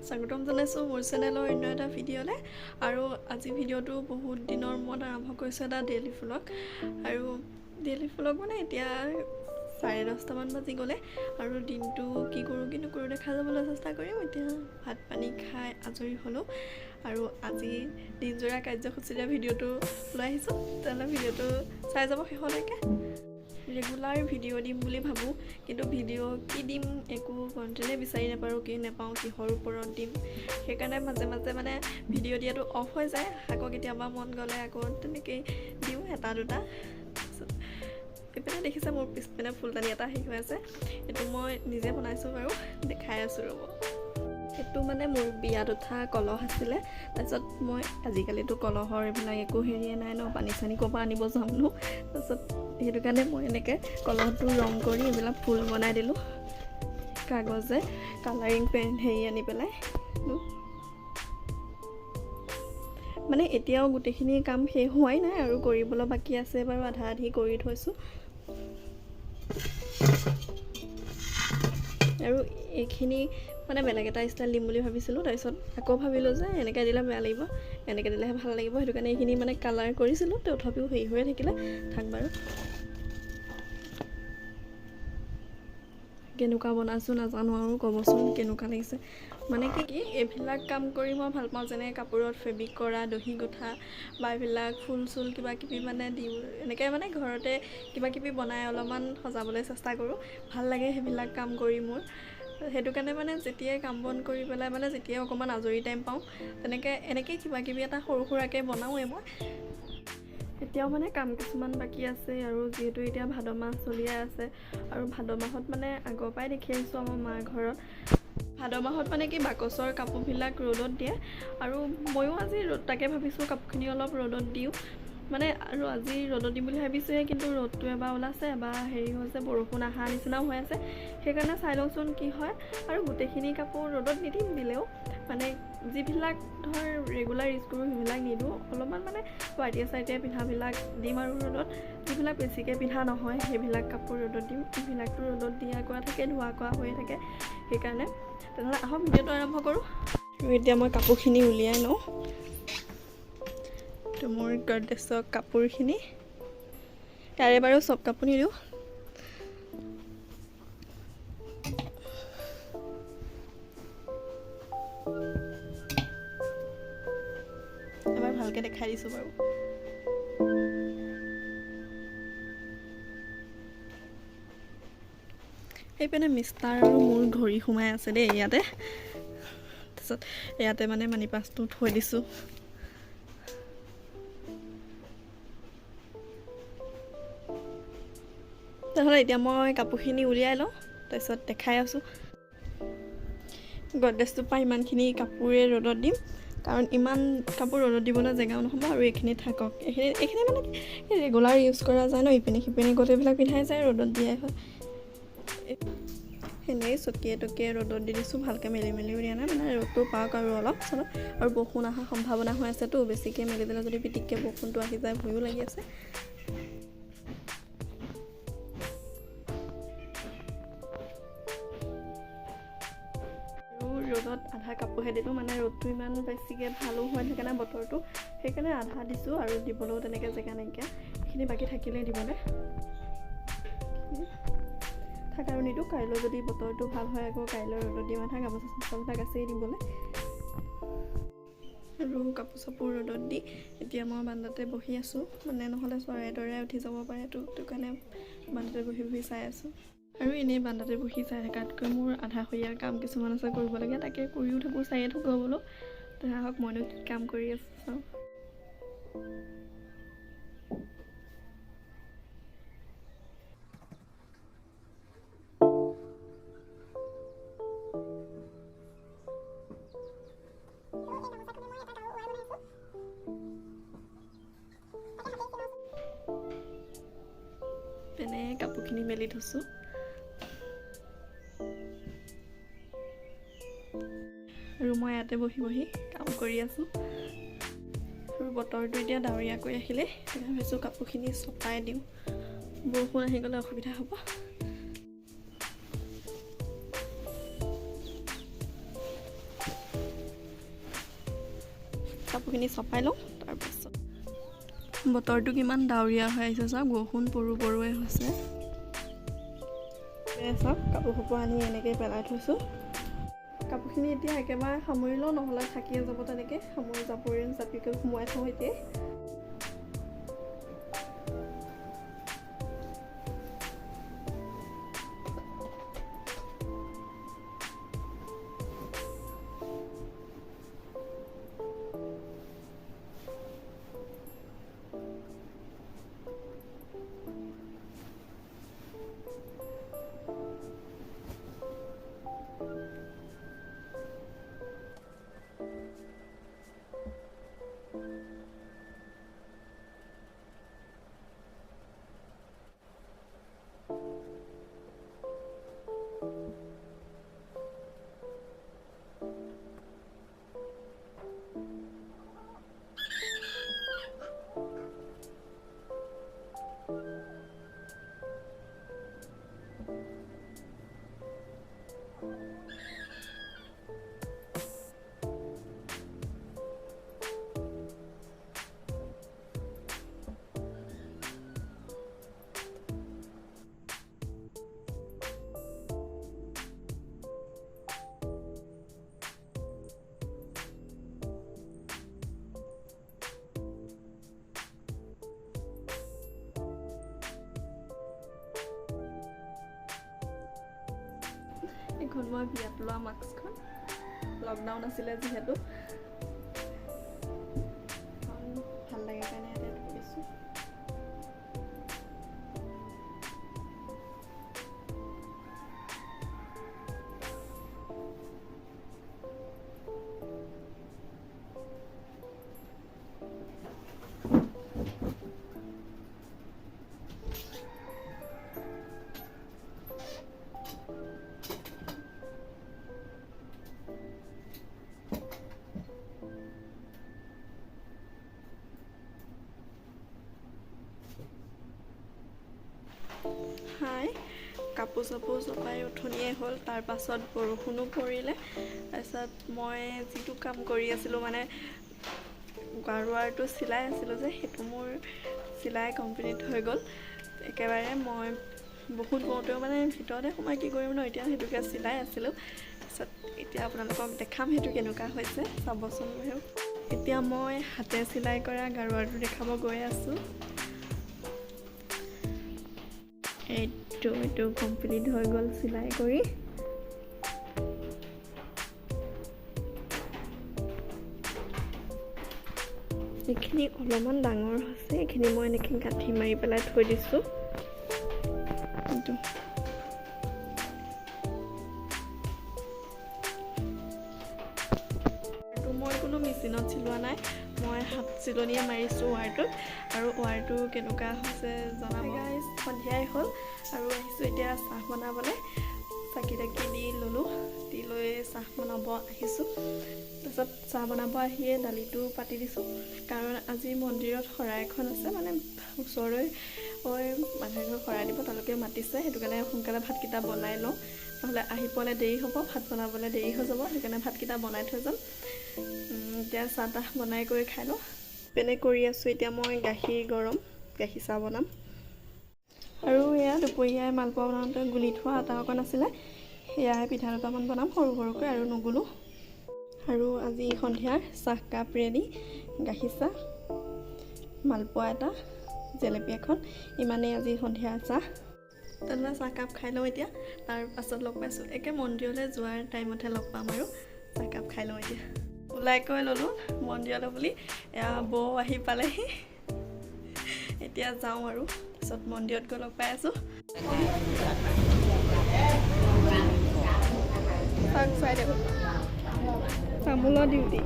স্বাগতম জনাইছোঁ মোৰ চেনেলৰ অন্য এটা ভিডিঅ'লৈ। আৰু আজি ভিডিঅ'টো বহুত দিনৰ মূৰত আৰম্ভ কৰিছোঁ এটা ডেইলি ভ্লগ। আৰু ডেইলি ভ্লগ মানে এতিয়া 10:30মান বাজি গ'লে আৰু দিনটো কি কৰোঁ কি নকৰোঁ দেখা যাবলৈ চেষ্টা কৰিম। এতিয়া ভাত পানী খাই আজৰি হ'লোঁ আৰু আজি দিনজোৰা কাৰ্যসূচীৰে ভিডিঅ'টো লৈ আহিছোঁ। তেনেহ'লে ভিডিঅ'টো চাই যাব শেষলৈকে। ৰেগুলাৰ ভিডিঅ' দিম বুলি ভাবোঁ, কিন্তু ভিডিঅ' কি দিম একো কণ্টেণ্টেই বিচাৰি নাপাৰোঁ, কি নাপাওঁ কিহৰ ওপৰত দিম। সেইকাৰণে মাজে মাজে মানে ভিডিঅ' দিয়াটো অফ হৈ যায়। আকৌ কেতিয়াবা মন গ'লে আকৌ তেনেকেই দিওঁ এটা দুটা। এইপিনে দেখিছে মোৰ পিছপিনে ফুলদানি এটা হেৰি হৈ আছে, এইটো মই নিজে বনাইছোঁ বাৰু, দেখাই আছোঁ ৰ'ব। সেইটো মানে মোৰ বিয়াত উঠা কলহ আছিলে। তাৰপিছত মই আজিকালিতো কলহৰ এইবিলাক একো হেৰিয়ে নাই ন, পানী চানী ক'ৰ পৰা আনিব যামনো। তাৰপিছত সেইটো কাৰণে মই এনেকৈ কলহটো ৰং কৰি এইবিলাক ফুল বনাই দিলোঁ, কাগজে কালাৰিং পেন হেৰি আনি পেলাই। মানে এতিয়াও গোটেইখিনি কাম শেষ হোৱাই নাই আৰু কৰিবলৈ বাকী আছে বাৰু, আধা আধি কৰি থৈছোঁ। আৰু এইখিনি মানে বেলেগ এটা ষ্টাইল দিম বুলি ভাবিছিলোঁ, তাৰপিছত আকৌ ভাবিলোঁ যে এনেকৈ দিলে বেয়া লাগিব, এনেকৈ দিলেহে ভাল লাগিব। সেইটো কাৰণে এইখিনি মানে কালাৰ কৰিছিলোঁ, তথাপিও হেৰি হৈয়ে থাকিলে। থাক বাৰু, কেনেকুৱা বনাইছোঁ নাজানো আৰু ক'বচোন কেনেকুৱা লাগিছে। মানে কি কি এইবিলাক কাম কৰি মই ভাল পাওঁ, যেনে কাপোৰত ফেব্ৰিক কৰা, দহি গোঠা বা এইবিলাক ফুল চুল কিবা কিবি মানে দিওঁ, এনেকৈ মানে ঘৰতে কিবা কিবি বনাই অলপমান সজাবলৈ চেষ্টা কৰোঁ। ভাল লাগে সেইবিলাক কাম কৰি মোৰ। সেইটো কাৰণে মানে যেতিয়াই কাম বন কৰি পেলাই মানে যেতিয়াই অকণমান আজৰি টাইম পাওঁ, তেনেকৈ এনেকেই কিবা কিবি এটা সৰু সুৰাকৈ বনাওঁৱেই মই। এতিয়াও মানে কাম কিছুমান বাকী আছে। আৰু যিহেতু এতিয়া ভাদ মাহ চলিয়ে আছে, আৰু ভাদ মাহত মানে আগৰ পৰাই দেখি আহিছোঁ আমাৰ মাৰ ঘৰত ভাদ মাহত মানে কি বাকচৰ কাপোৰবিলাক ৰ'দত দিয়ে। আৰু ময়ো আজি ৰ'দ তাকে ভাবিছোঁ কাপোৰখিনি অলপ ৰ'দত দিওঁ মানে। আৰু আজি ৰ'দত দিম বুলি ভাবিছোঁহে, কিন্তু ৰ'দটো এবাৰ ওলাইছে এবাৰ হেৰি হৈছে, বৰষুণ অহা নিচিনাও হৈ আছে। সেইকাৰণে চাই লওঁচোন কি হয়। আৰু গোটেইখিনি কাপোৰ ৰ'দত নিদিম, দিলেও মানে যিবিলাক ধৰ ৰেগুলাৰ ইউজ কৰোঁ সেইবিলাক নিদিওঁ, অলপমান মানে পাৰ্টিয়ে চাৰ্টিয়ে পিন্ধাবিলাক দিম। আৰু ৰ'দত যিবিলাক বেছিকৈ পিন্ধা নহয় সেইবিলাক কাপোৰ ৰ'দত দিম। এইবিলাকতো ৰ'দত দিয়া কৰা থাকে, ধোৱা কৰা হৈয়ে থাকে, সেইকাৰণে। তেনেহ'লে আহক ভিডিঅ'টো আৰম্ভ কৰোঁ। আৰু এতিয়া মই কাপোৰখিনি উলিয়াই লওঁ। তো মোৰ গডৰেজৰ কাপোৰখিনি, ইয়াৰে বাৰু চব কাপোৰ নিদিওঁ। এবাৰ ভালকৈ দেখাই দিছোঁ বাৰু। সেইপিনে মিষ্টাৰ আৰু মোৰ ঘড়ী সোমাই আছে দেই ইয়াতে। তাৰপিছত ইয়াতে মানে মানি পাৰ্চটো থৈ দিছোঁ। তেনেহ'লে এতিয়া মই কাপোৰখিনি উলিয়াই লওঁ, তাৰপিছত দেখাই আছোঁ। গডৰেজটোৰ পৰা ইমানখিনি কাপোৰে ৰ'দত দিম, কাৰণ ইমান কাপোৰ ৰ'দত দিবলৈ জেগাও নহ'ব। আৰু এইখিনি থাকক, এইখিনি মানে ৰেগুলাৰ ইউজ কৰা যায় ন, ইপিনে সিপিনে গোটেইবিলাক পিন্ধাই যায়, ৰ'দত দিয়াই হয়। সেনেই চকিয়ে টকিয়ে ৰ'দত দি দিছোঁ, ভালকৈ মেলি মেলিও দিয়া নাই, মানে ৰ'দটো পাওক আৰু অলপ চলপ। আৰু বৰষুণ অহাৰ সম্ভাৱনা হৈ আছেতো, বেছিকৈ মেলি দিলে যদি পিটিককৈ বৰষুণটো আহি যায় ভয়ো লাগি আছে। ৰ'দত আধা কাপোৰহে দিলোঁ, মানে ৰ'দটো ইমান বেছিকৈ ভালো হৈ থাকে নাই বতৰটো, সেইকাৰণে আধা দিছোঁ। আৰু দিবলৈও তেনেকৈ জেগা নাইকিয়া, এইখিনি বাকী থাকিলেই দিবলৈ থাক আৰু নিদিওঁ। কাইলৈ যদি বতৰটো ভাল হয় আকৌ কাইলৈ ৰ'দত দিম। আধা গামোচা চামোচাবিলাক আছেই দিবলৈ। আৰু কাপোৰ চাপোৰ ৰ'দত দি এতিয়া মই বান্দাতে বহি আছোঁ, মানে নহ'লে চৰাই তৰাই উঠি যাব পাৰেতো, সেইটো কাৰণে বান্দাতে বহি বহি চাই আছোঁ। আৰু এনেই বান্দাতে বহি চাই থকাতকৈ মোৰ আধাখৰীয়া কাম কিছুমান আছে কৰিবলগীয়া, তাকে কৰিও থাকোঁ চায়ে থাকোঁ বোলো। আহক মইনো কি কাম কৰি আছোঁ চাওঁ। তেনে কাপোৰখিনি মেলি থৈছোঁ। আৰু মই ইয়াতে বহি বহি কাম কৰি আছোঁ। আৰু বতৰটো এতিয়া ডাৱৰীয়া কৰি আহিলে, ভাবিছোঁ কাপোৰখিনি চপাই দিওঁ, বৰষুণ আহি গ'লে অসুবিধা হ'ব। কাপোৰখিনি চপাই লওঁ। তাৰপাছত বতৰটো কিমান ডাৱৰীয়া হৈ আহিছে চাওক, বৰষুণ পৰো পৰোৱে হৈছে। চাওক কাপোৰ সোপা আনি এনেকৈ পেলাই থৈছোঁ। কাপোৰখিনি এতিয়া একেবাৰে সামৰি লওঁ, নহ'লে থাকিয়ে যাব তেনেকৈ। সামৰি জাপৰি জাপি কৰি সোমোৱাই থওঁ এতিয়া। এইখন মই বিয়াত লোৱা মাস্কখন, লকডাউন আছিলে যিহেতু, ভাল লাগে কাৰণে ইয়াতে থৈ দিছোঁ। হাই, কাপোৰ চাপোৰ চপাই উঠনিয়ে হ'ল। তাৰপাছত বৰষুণো পৰিলে। তাৰপিছত মই যিটো কাম কৰি আছিলোঁ, মানে গাৰুৱাৰটো চিলাই আছিলোঁ যে, সেইটো মোৰ চিলাই কমপ্লিট হৈ গ'ল একেবাৰে। মই বহুত বওঁতেও মানে ভিতৰতে সোমাই কি কৰিম ন, এতিয়া সেইটোকে চিলাই আছিলোঁ। তাৰপিছত এতিয়া আপোনালোকক দেখাম সেইটো কেনেকুৱা হৈছে, চাবচোন বাৰু। এতিয়া মই হাতে চিলাই কৰা গাৰুৱাৰটো দেখাব গৈ আছোঁ। এইটো কমপ্লিট হৈ গ'ল চিলাই কৰি। এইখিনি অলপমান ডাঙৰ হৈছে, এইখিনি মই এনেকৈ গাঁঠি মাৰি পেলাই থৈ দিছোঁ। এইটো মই কোনো মেচিনত চিলোৱা নাই, মই হাত চিলনীয়ে মাৰিছোঁ ৱাৰটোত। আৰু ৱাৰটো কেনেকুৱা হৈছে জনাব। গাইজ, সন্ধিয়াই হ'ল আৰু আহিছোঁ এতিয়া চাহ বনাবলৈ। চাকি তাকি দি ল'লোঁ, দি লৈ চাহ বনাব আহিছোঁ। তাৰপিছত চাহ বনাব আহিয়ে দালিটো পাতি দিছোঁ, কাৰণ আজি মন্দিৰত শৰাই এখন আছে, মানে ওচৰৰে মানুহে ঘৰ শৰাই দিব, তালৈকে মাতিছে। সেইটো কাৰণে সোনকালে ভাতকেইটা বনাই লওঁ, নহ'লে আহি পোৱালে দেৰি হ'ব, ভাত বনাবলৈ দেৰি হৈ যাব। সেইকাৰণে ভাতকেইটা বনাই থৈ যাম। এতিয়া চাহ তাহ বনাই কৰি খাই লওঁ। পেনে কৰি আছোঁ এতিয়া মই গাখীৰ গৰম, গাখীৰ চাহ বনাম। আৰু এয়া দুপৰীয়াই মালপোৱা বনাওঁতে গুলি থোৱা আটা অকণ আছিলে, সেয়াই পিঠা দুটামান বনাম সৰু সৰুকৈ, আৰু নুগুলো। আৰু আজি সন্ধিয়াৰ চাহকাপ ৰেডি, গাখীৰ চাহ, মালপোৱা এটা, জেলেপি এখন, ইমানেই আজি সন্ধিয়াৰ চাহ। তেনেহ'লে চাহকাপ খাই লওঁ এতিয়া, তাৰ পাছত লগ পাইছোঁ। একে মন্দিৰলৈ যোৱাৰ টাইমতহে লগ পাম আৰু। চাহকাপ খাই লওঁ এতিয়া। ওলাই কৈ ল'লোঁ মন্দিৰলৈ বুলি, এয়া বৌ আহি পালেহি। এতিয়া যাওঁ আৰু, তাৰপিছত মন্দিৰত গৈ লগ পাই আছোঁ। চাওক চাই দিয়ক, তামোলৰ ডিউটি।